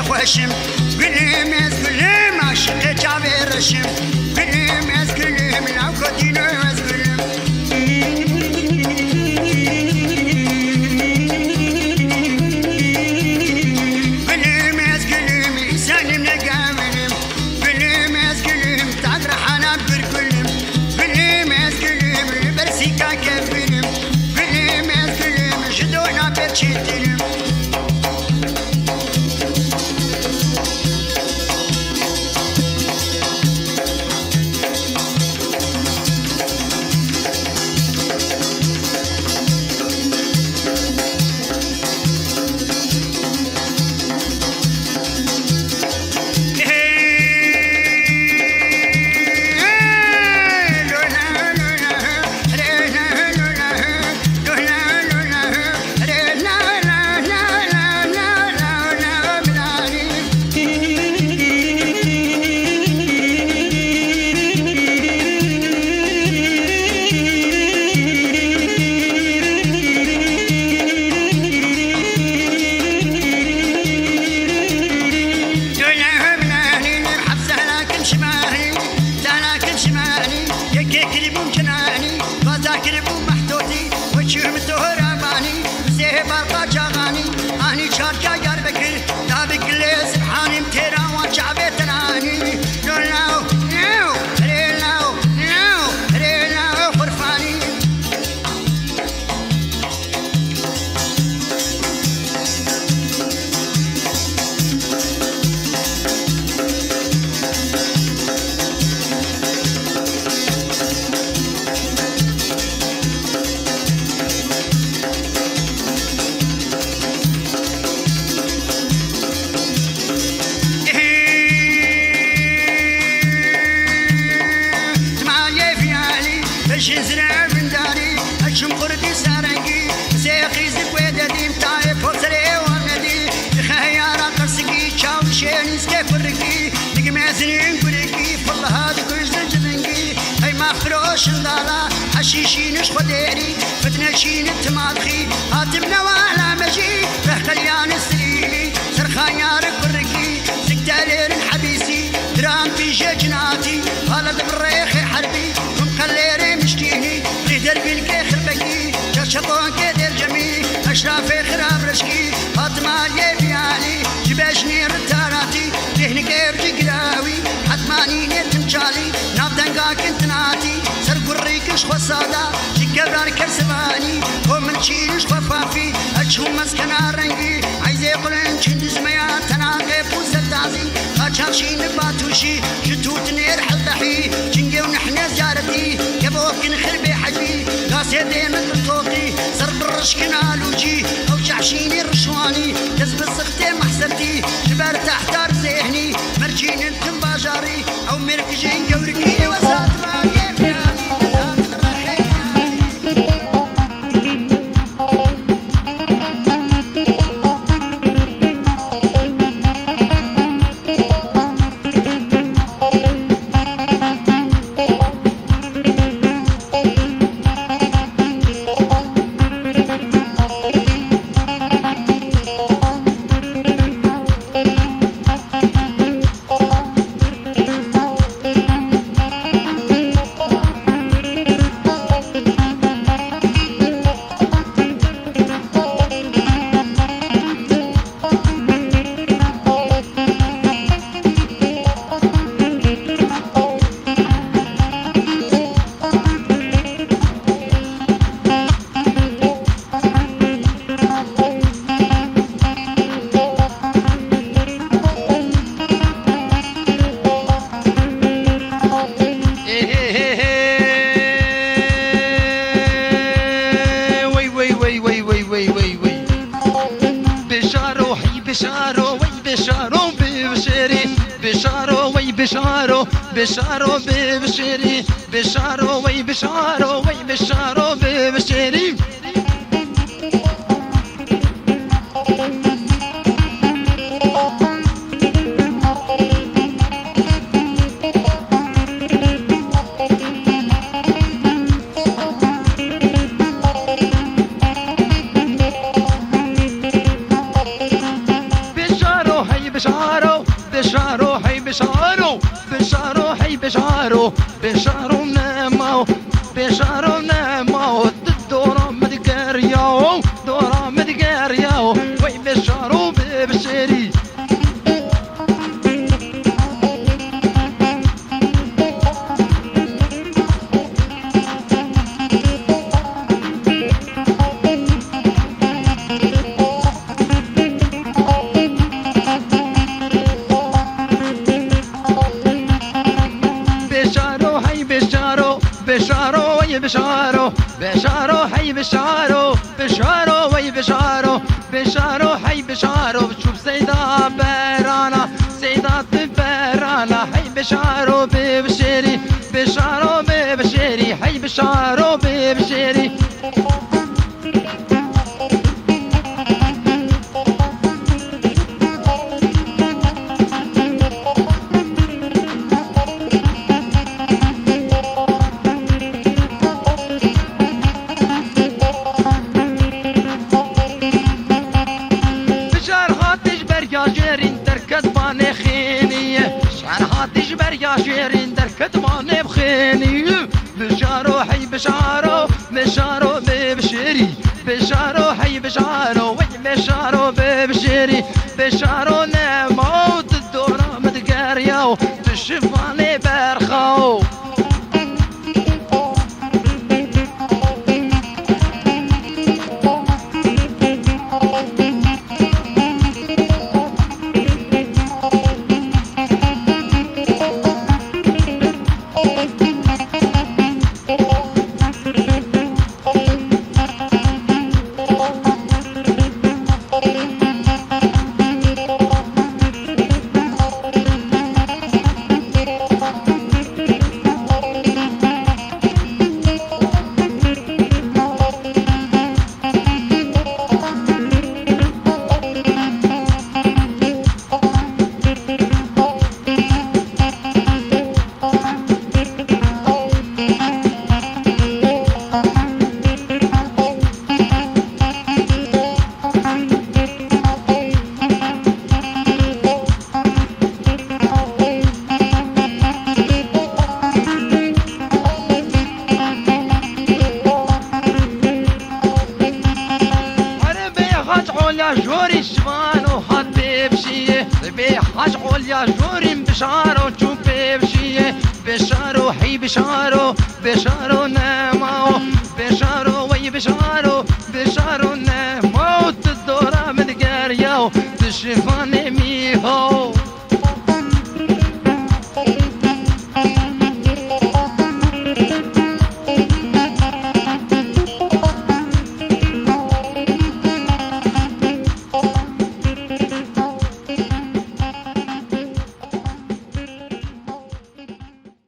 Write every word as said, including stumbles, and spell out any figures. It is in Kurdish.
Xweşim, gulüm ez gulüm, aşiqê çavê reşim. Gulüm ez gulüm, nav kotîno ez gulüm. Gulüm ez gulüm, însanim ne gavilim. Gulüm ez gulüm, tak rehana bir gulüm. Gulüm ez gulüm, li ber sîka kevilim. Gulüm ez gulüm, ji dona pêr çêtilim. Yekê kiribûm Çinanî, gaza kiribûm Mehdotî, weçûm Tohramanî, zêhê barqa Çaxanî, anî çarka Diyarbekir, dabik lê Sibhanîm têra wan çavê tenanî. Lo lao, lao, herê lao, lao, herê lao Xurfanî. Timayê fiyalî, beşin zire vindarî, eçim qurdî sarengî, sê xîzik wê dedîm, tayê poserê wan nedî, xeyara qirsikî, çaw şênîskê kurikî, digmezinên kurikî, filha dikuj di civingî, qeyma firoşin dala, heşîşî niş xwe dêrî, fitne çîn timadxî, hatim newala mejî, behqelyan sirîlî, serxan yar kurikî, Siktelêrin hebîsî, diran tîjê cinatî, hala di bi rêxê herbî, him qelêrê mişkînî, rêder gilkê xirbekî, çerçeqonkê dêrcemî, eşrafê xirab reşkî, Fatma yê Biyalî, ji bejnê ritaratî, dêhnikê bi girawî, hetmanînê timçalî, nav dengakin tinatî, ser gurrî kiş xwe sada, ji kevrar ker sivanî, ko min çîriş xwe fafî, eçû mezkena rengî, Eyzê qulin çin dizmeya tenaqê pû ser tazî, qaçaxşî li batûşî, ji tûtinêr helbehî, çingê û nehne ziyaretî, kevokin xirbê hecî, gasê dê min li toqî, ser bi rişkin alûcî, ew çehşînê rişwanî, dest bi sixtê mehsertî, ji ber tehtar zêhnî, mercînin tim bajarî, ew mêrkijên gewrikî, wesat mayê fiyanî, wesat rexê fiyanî. Ê, hê, hê, hê. Wey, wey, wey, wey. Bişaro, hey bişaro, wey bişaro, bibişêrî. Bişaro, wey bişaro, bişaro, bibişêrî. Bişaro, wey bişaro, wey bişaro, bibişêrî. Bişaro, hey bişaro. Bêşaro, bêşaro nemawo, bêşaro nemawo, tu dora min digeriyawo, dora min digeriyawo, wey bêşaro bê bişêrî. Bêşaro hey bêşaro, bêşaro wey bêşaro, bêşaro hey bêşaro, bêşaro wey bêşaro, bêşaro hey bêşaro, biçû bi Seyda berana, Seyda tu berana, hey bêşaro bê bişêrî, bêşaro bê bişêrî, hey bêşaro bê bişêrî. Bişar hatiş ber ya jêrîn derket banê xênî. Bişar hatiş ber ya jêrîn derket banê xênî. Bişaro hey bişaro, bişaro bê bişêrî. Bişaro hey bişaro, wey bişaro bê bişêrî. Bişaro nemawo tu dora min digeriyawo, tu şivanê berxawo. Erebê Hac Olya jorî şivano hat pêvşiyê. Bê Hac Olya jorî bişaro çû pêvşiyê. Bişaro hey bişaro, bişaro